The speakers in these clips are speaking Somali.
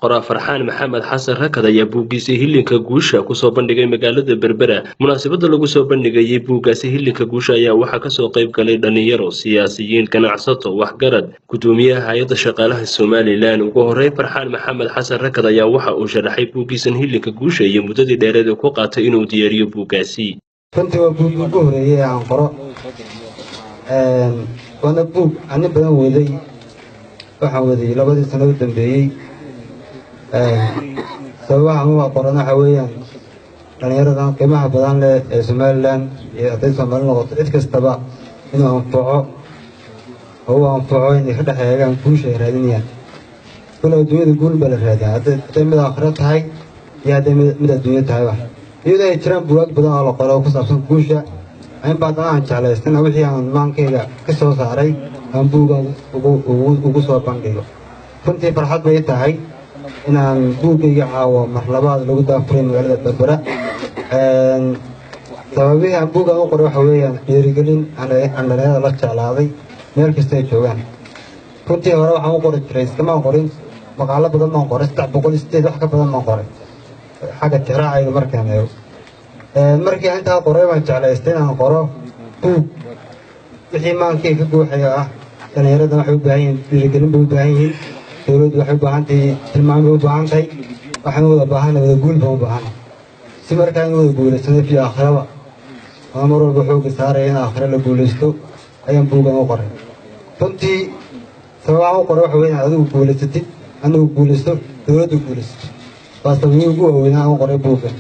Qoraa Farxaan Maxamed Xasan Rakad ayaa buuggiisa Hilinka Guusha kusoo bandhigay magaalada Berbera. Munaasabada lagu soo bandhigayay buuggaasi Hilinka Guusha ayaa waxaa kasoo qayb galay dhalinyaro, siyaasiyiin, ganacsato, waxgarad, gudoomiyaha hay-adda shaqaalaha Somaliland. Ugu horeyn, Farxaan Maxamed Xasan Rakad ayaa waxa uu sharaxay buuggiisan Hilinka Guusha iyo muddadii dheereed ee ku qaatay inuu diyaariyo buuggaasi. Runtii waa buuggii ugu horeeyey ee aan qoro, waana buug ani badan waday. Waxaan waday 2dii sano u dambeeyey. Sababaha u qoran waxa weeyaan dhallinyaradan qiimaha badan leh ee Somaliland iyo hadday Soomaali noqoto, cid kastaba inuu anfaco oo u anfaco inay ka dhex eegaan guusha ay raadinayaan. Kule adduunyada guul baa la raadiyaa, hadday mid aakhiro tahay iyo hadday mid adduunyo tahayba. Iyadoo ay jiraan buugaag badan oo la qoro oo ku saabsan guusha, inba haddana aan jeclaystana wixii aan maankayga ka soo saaray aan buuggan ugu soo bandhigo. Runtii farxad bay tahay inaan buuggayga caawo mar labaad lagu daafuray magaalada Berbera. Sababihii aan buuggan u qoray waxa weeyaan dhiirigelin aan dhalinyarada la jeclaaday meel kasta ay joogaan. Runtii hore waxaan u qori jiray, iskamaan qorin, maqaalo badan baan qoray, 308 wax ka badan baan qoray xagga tixraacayga markaan eego. Markii aan intaa qoray baan jeclaystay inaan qoro buug wixii maankay ka guuxaya ah. Dhallinyaradan waxay u baahan yihiin dhiirigelin bay u baahan yihiin, dowladdu waxay u baahan tahay tilmaam bay u baahan tahay. Waxaan u wada baahanay wada guul baan u baahanay, si markaa in wada guulaysano fi aakhiraba ama mar walba xoogga saaraya in aakhiro la guulaysto ayaan buuggan u qoray. Runtii sababaan u qoray waxa weeyaan adigu guulaysatid, anigu guulaysto, dowladdu guulaysato, waa sababihii ugu waaweynaa aan u qoray buuggan.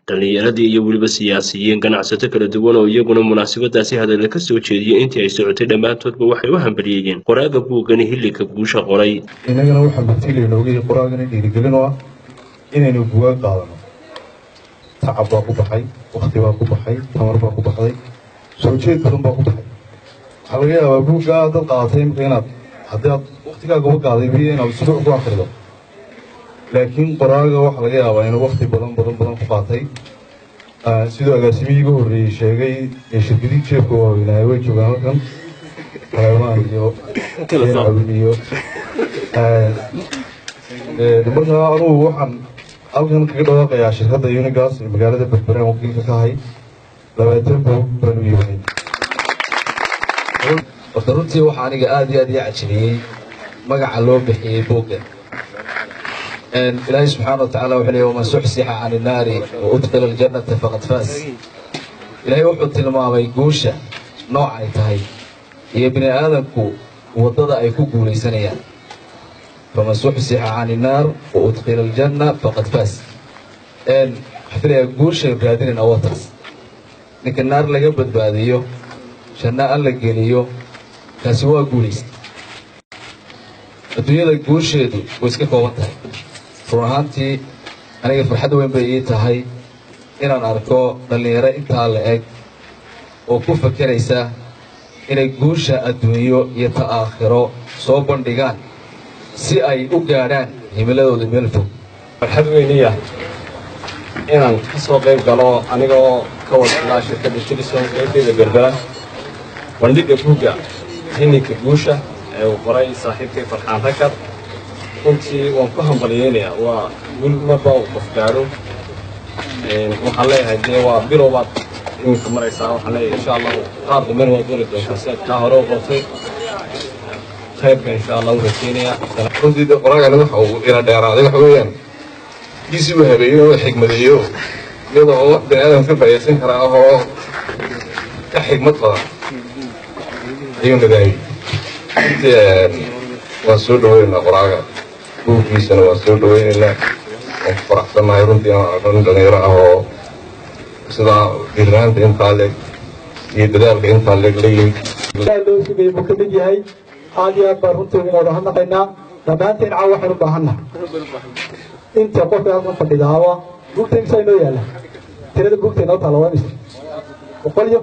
Dhalinyaradii iyo weliba siyaasiyiin, ganacsato kala duwan oo iyaguna munaasabadaasi hadalla ka soo jeediyey intii ay socotay, dhammaantoodba waxay u hambaliyeeyeen qoraaga buuggani Hilinka Guusha qoray. Innagana waxaa marti laynooga yahay qoraagana dhiirigelin oo ah inaynu buugaag qaadano. Tacab baa ku baxay, wakti baa ku baxay, tamar baa ku baxday, soo jeed badan baa ku baxay. Waxaa laga yaabaa buuggaa dad qaadatay imika inaad haddii aad waktigaaga uga qaaday biyo inaad usbuuc ku akhrido, laakiin qoraaga waxaa laga yaabaa inuu wakti badan badan badan ku qaatay. Siduu agaasimihii igu horreeyey sheegay, ee shirkadihii jeebka waaweynaaye way joogaan halkan, Taleemaan iyo Cawin iyo. Markaa anugu waxaan halkan kaga dhawaaqayaa shirkadda Unigas ee magaalada Berbera aan wakiilka ka ahay, 20 buug baan u iibinay. Horta runtii waxaa aniga aad iyo aad ii cajabiyey magaca loo bixiyey buugga. Ilaahay subxaana wa tacaala wuxuu leeyay: "ومن زحزح عن النار وأدخل الجنة فقد فاز." Ilaahay wuxuu tilmaamay guusha nooc ay tahay iyo bini aadamku waddada ay ku guulaysanayaan. فمن زحزح عن النار وأدخل الجنة فقد فاز. Waxaan filayaa guushaynu raadinayna waa taas. Ninka naar laga badbaadiyo, janno alla geliyo, kaasi waa guulaysta. Adduunyada guusheedu way iska kooban tahay. Run ahaantii aniga farxad weyn bay ii tahay inaan arko dhallinyaro intaa la eg oo ku fakeraysa inay guusha adduunyo iyo ta aakhiro soo bandhigaan si ay u gaadhaan himiladooda meel fog. Farxad weyniya inaan ka soo qayb galo anigoo ka wakiilaa shirkadda Telesom qaybteeda Berbera bandhigga buugga Hilinka Guusha ee uu qoray saaxiibkay Farxaan Rakad. Runtii waan ku hambalyeynayaa, waa guul marba uu qof gaadho. Waxaan leeyahay dee waa bilow baad iminka maraysaa. Waxaan leeyahay insha Allahu qaar dambena waad qori doontaa si aad kaa hore u qortay. Khayrka insha Allah u rajeynayaa. Runtii de qoraagani waxa uu ila dheeraaday waxa weeyaan kiisii uu habeeyey oo xigmadeeyo, iyadoo oo bini aadam ka faa'iidaysan karaa oo ka xigmad badan ayuu nidaamiyey. Runtii waan soo dhaweynaynaa qoraaga, buuggiisana waan soo dhaweynaynaa. Waan ku faraxsannahay runtii inaan arko nin dhalinyaro ah oo sidaa dhiirnaanta intaa leeg iyo dadaalka intaa leeg la yimid. Loo sugayay buu ka mid yahay. Aad iyo aad baan runtii ugu wada hadnaqaynaa dhammaanteen. Caawa waxaynu u baahannahay inta qofka halkan fadhidaaba buugta imisa inoo yaalla? Tirada buugta inoo taalla waa imisa? 100 iyo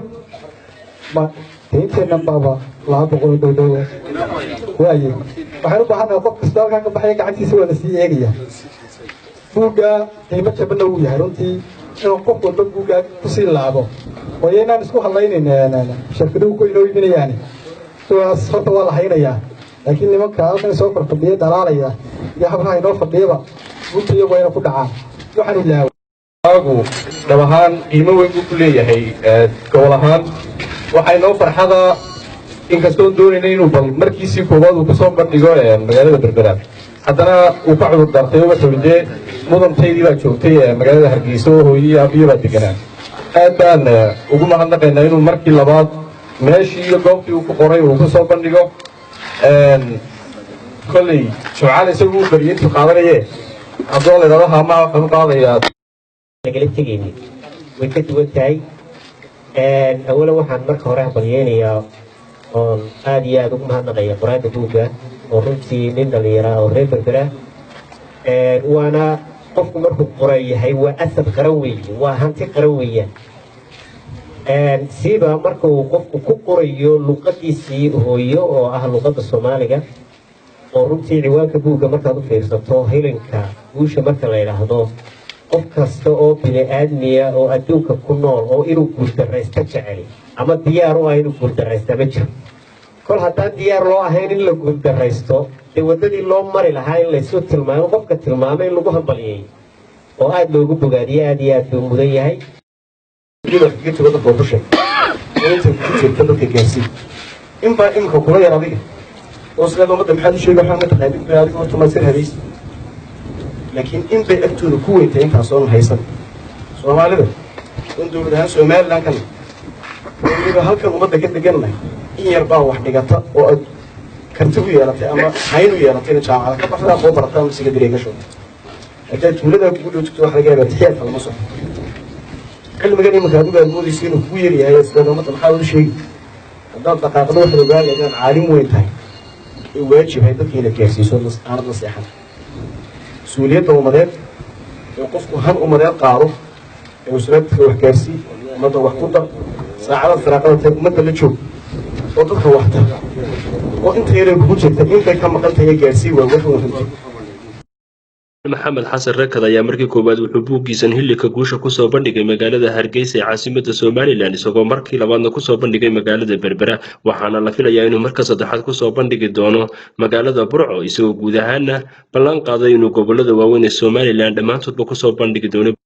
ma inteennan baaba 200 dhow dhow waaye. Waxaynu u baahannahay qof kasta halkan ka baxaya gacantiisa waa lasii eegaya. Buugga qiimo jabanna wuu yahay runtii, inuu qof walba buuggaa kusii laabo oo inaan isku hadlaynayn shirkaduhu ku inoo iibinayaani. Kuwaas horta waa la haynayaa. Laakiin nimanka halkan soo korfadhiya dhalaalaya iyo hablaha inoo fadhiyaba, buugta iyagu wayna ku dhacaan. Waxaan ilaawa Aagu dhab ahaan qiimo weyn buu ku leeyahay gobol ahaan. Waxay noo farxada, inkastoon doonayna inuu bal markiisii koowaad uu kusoo bandhigo magaalada Berbera, haddana uu ka cudur daartay oo wuxuu dee mudantaydii baa joogtay magaalada Hargeysa oo hooyadii aabiyo baa deganaa. Aad baan ugu mahadnaqaynaa inuu markii labaad meeshii iyo goobtii uu ku qoray uu kusoo bandhigo. Kolley Jumcaal isagu uu bariyay intuu qaadanaye, haddoo la idhahdo haamaha waxaan u qaadayaa. Lagala tegaynin way ka duwan tahay. Awalan, waxaan marka hore hambalyeynayaa oon aada iyo aada ugu mahadnaqaya qoraaga buugga, oo runtii nin dhallinyara oo reer Berbera. Waana qofku markuu qora yahay, waa asad qaran weeye, waa hanti qaran weeyaan. Siiba marka uu qofku ku qorayo luqadiisii hooyo oo ah luqadda Soomaaliga, oo runtii ciwaanka buugga markaad u fiirsato, Hilinka Guusha marka la yidhaahdo, qof kasta oo bini aadmiya oo adduunka ku nool oo inuu guuldaraysta jeceli ama diyaar u ah inuu guuldaraysta ma jiro. Kol haddaan diyaar loo ahayn in la guuldaraysto, dee waddadii loo mari lahaa in laysu tilmaamo, qofka tilmaamo in lagu hambalyeeyo oo aada loogu bogaadiyo, aada iyo aad buu mudan yahay. Kaga tago dadka oo ku sheeg oo inta ku jirta dadka gaarsii. Inbaa iminka kula yar adiga oo sidaad ummadda maxaad u sheegi, waxaa ma taqaanid bay adiga horta maad sir hadaysa, laakiin in bay agtooda ku weyntay intaasoon haysan. Soomaalida oon dowlad ahaan Somaliland kana oo weliba halkan ummadda ka degannahay, in yar baa wax dhigata oo aad karti u yeelatay ama hayn u yeelatay in jaamacada ka baxda, aqoon barata ama secondary gasho. Haddaad tuuladaa kugu dhow tugto, waxa laga yaabaa tixiyaadka lama soco. Cilmigan iminka adigu aad moodaysa inuu kugu yar yahay, sidaad ummadda maxaa u sheegi, haddaad dhaqaaqdo waxaad ogaanaya inaad caalim weyn tahay ee waajibhay dadka inaad gaarsiiso, aanad la seexan mas-uuliyadda ummadeed ee qofku han ummadeed qaado ee usraadka wax gaarsii, ummadda wax ku dar, saacadaad firaaqada tahay ummadda la joog oo dadka wax tar, oo inta yaree kugu jirta intay ka maqan tahay gaarsii, waa wax runtii. Maxamed Xasan Rakad ayaa markii koowaad wuxuu buuggiisan Hilinka Guusha kusoo bandhigay magaalada Hargeysa ee caasimada Somaliland, isagoo markii labaadna kusoo bandhigay magaalada Berbera, waxaana la filayaa inuu marka saddexaad kusoo bandhigi doono magaalada Burco, isagoo guud ahaana ballan qaaday inuu gobolada waaweyn ee Somaliland dhammaantoodba kusoo bandhigi doono.